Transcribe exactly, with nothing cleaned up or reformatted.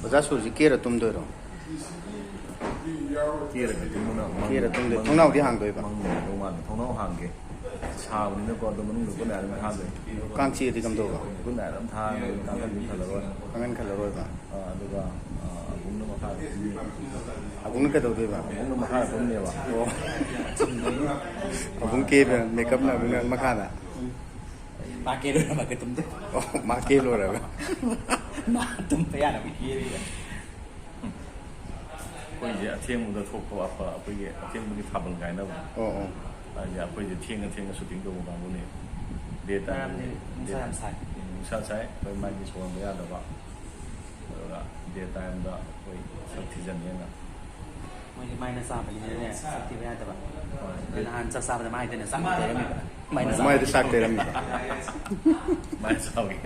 ꯑꯣꯖꯥ ꯁꯨꯔꯁꯤ ꯀꯦꯔ ꯇꯨꯝꯗꯣꯏꯔꯣ? ꯀꯦꯔꯒ ꯇꯨꯝꯕꯅ ꯃꯪ- ꯀꯦꯔ ꯇꯨꯝꯗꯣꯏ꯫ ꯃꯪ- ꯊꯣꯡꯅꯥꯎꯗꯤ ꯍꯥꯡꯗꯣꯏꯕ? ꯃꯪ ꯅꯨꯡꯉꯥꯏꯗꯧ ꯃꯥꯜꯂꯦ꯫ ꯊꯣꯡꯅꯥꯎ ꯍꯥꯡꯒꯦ꯫ ꯁꯥꯕꯅꯤꯅꯀꯣ, ꯑꯗꯣ ꯃꯅꯨꯡꯗ good night ꯑꯗꯨꯝ ꯊꯥꯗꯣꯏ꯫ ꯀꯥꯡ ꯆꯤꯛꯑꯗꯤ ꯀꯝꯗꯧꯕ? Good night ꯑꯗꯨꯝ ꯊꯥꯔꯒ ꯀꯥꯡꯈꯟꯗꯤ ꯈꯜꯂꯔꯣꯏ꯫ ꯀꯥꯡꯈꯟ ꯈꯜꯂꯔꯣꯏꯕ? ꯑꯥ, ꯑꯗꯨꯒ ꯑꯥ, ꯑꯕꯨꯡꯅ ꯃꯈꯥꯗ ꯇꯨꯝꯅꯤ꯫ ꯑꯕꯨꯡꯅ ꯀꯩꯗꯧꯗꯣꯏꯕ? ꯑꯕꯨꯡꯅ ꯃꯈꯥꯗ ꯇꯨꯝꯅꯦꯕ꯫ ꯑꯣ꯫ ꯑꯕꯨꯡ ꯀꯦꯕ ꯃꯦꯀꯞꯅ ꯑꯕꯨꯡꯅ ꯃꯈꯥꯗ? ꯃꯥ ꯀꯦ ꯂꯣꯏꯔꯝꯃꯒ ꯇꯨꯝꯗꯣꯏ꯫ ꯑꯣ, ꯃꯥ ꯀꯦ ꯂꯣꯏꯔꯒ? ꯃꯥ ꯇꯨꯝꯕ ꯌꯥꯅꯕ ꯀꯦꯔꯤꯕ꯫ ꯑꯩꯈꯣꯏꯁꯦ ꯑꯊꯦꯡꯕꯗ ꯊꯣꯛꯄ ꯋꯥꯠꯄ, ꯑꯩꯈꯣꯏꯒꯤ ꯑꯊꯦꯡꯕꯒꯤ ꯊꯥꯕꯜ ꯀꯥꯏꯅꯕ꯫ ꯑꯣ, ꯑꯣ꯫ ꯍꯥꯏꯗꯤ ꯑꯩꯈꯣꯏꯁꯦ ꯊꯦꯡꯅ ꯊꯦꯡꯅ shooting ꯇꯧꯕ ꯀꯥꯡꯕꯨꯅꯦ꯫ Day time ꯃꯔꯝꯗꯤ ꯅꯨꯡꯁꯥ ꯌꯥꯝ ꯁꯥꯏ꯫ ꯅꯨꯡꯁꯥ ꯁꯥꯏ, ꯑꯩꯈꯣꯏ ꯃꯥꯏꯗꯤ ꯁꯣꯟꯕ ꯌꯥꯗꯕ꯫ ꯑꯗꯨꯒ day time ꯗ ꯑꯩꯈꯣꯏ ꯁꯛ ꯊꯤꯖꯟꯅꯦꯅ꯫ ꯃꯣꯏꯗꯤ ꯃꯥꯏꯅ ꯆꯥꯕꯅꯤꯅꯅꯦ, ꯁꯛ ꯊꯤꯕ ꯌꯥꯗꯕ꯫ ꯍꯣꯏ꯫ ꯑꯗꯨ ꯅꯍꯥꯟ ꯆꯥꯛ ꯆꯥꯕꯗ ꯃꯥꯏꯗꯅ ꯆꯥꯛ ꯇꯩꯔꯝꯃꯤꯕ꯫ ꯃꯥꯏꯅ ꯃꯥꯏꯗ ꯆꯥꯕ꯫ ꯆꯥꯛ ꯇꯩꯔꯝꯃꯤ꯫ ꯃꯥꯏ ꯆꯥꯎꯒꯦ꯫